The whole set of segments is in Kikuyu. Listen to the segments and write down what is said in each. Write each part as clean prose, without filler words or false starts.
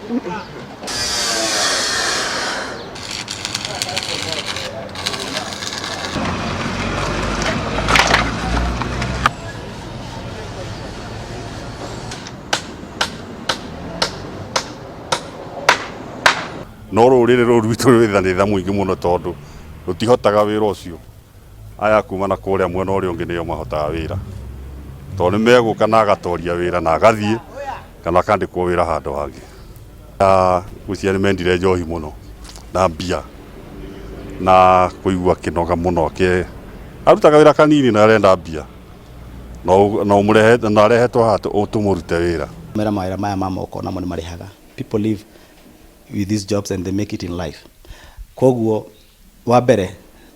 No rũrĩrĩ rũrũ rwitũ rwĩ thanĩtha mũingĩ mũno tondũ rũtihotaga wĩra ũcio. Aya kuma na kũrĩa mwena ũrĩa ũngĩ nĩo mahotaga wĩra tondũ nĩ megũka na agatoria wĩra na agathiĩ kana akandĩkwo wĩra handũ hangĩ. Ngwĩciria nĩ mendire njohi mũno na mbia na kũigua akĩnoga mũno, arutaga wĩra kanini na arenda mbia na arehetwo haha tũmũrute wĩra. Mera mawĩra maya ma moko namo nĩ marĩhaga. People live with these jobs and they make it in life. Koguo wa mbere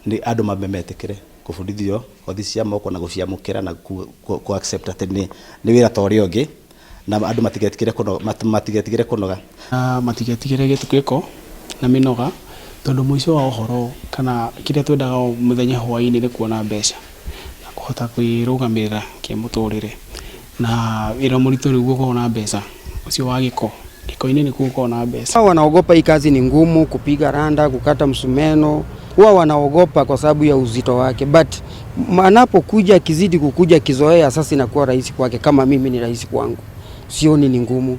nĩ andũ mambe metĩkĩre kũbundithio kothi cia moko na gũciamũkĩra na ku accept atĩ nĩ wĩra ta ũrĩa ũngĩ na andũ matigetigĩre kũnoga, matigetigĩre kũnoga. Na matigetigĩre gĩko na mĩnoga tondũ mũico wa ũhoro kana kĩrĩa twendaga o mũthenya hwaĩ-inĩ nĩ kuona mbeca na kũhota kwĩrũgamĩrĩra kĩmũtũrĩre. Na wĩra mũritũ nĩguo ũkoragwo na mbeca, ũcio wa gĩko, gĩko-inĩ nĩkuo gũkoragwo na mbeca. Wanaogopa hii kazi ni ngumu, kupiga randa, kukata msumeno, huwa wanaogopa kwa sababu ya uzito wake, but anapokuja akizidi kukuja kizoea, sasa inakuwa rahisi kwake. Kama mimi ni rahisi kwangu, sioni ni ngumu.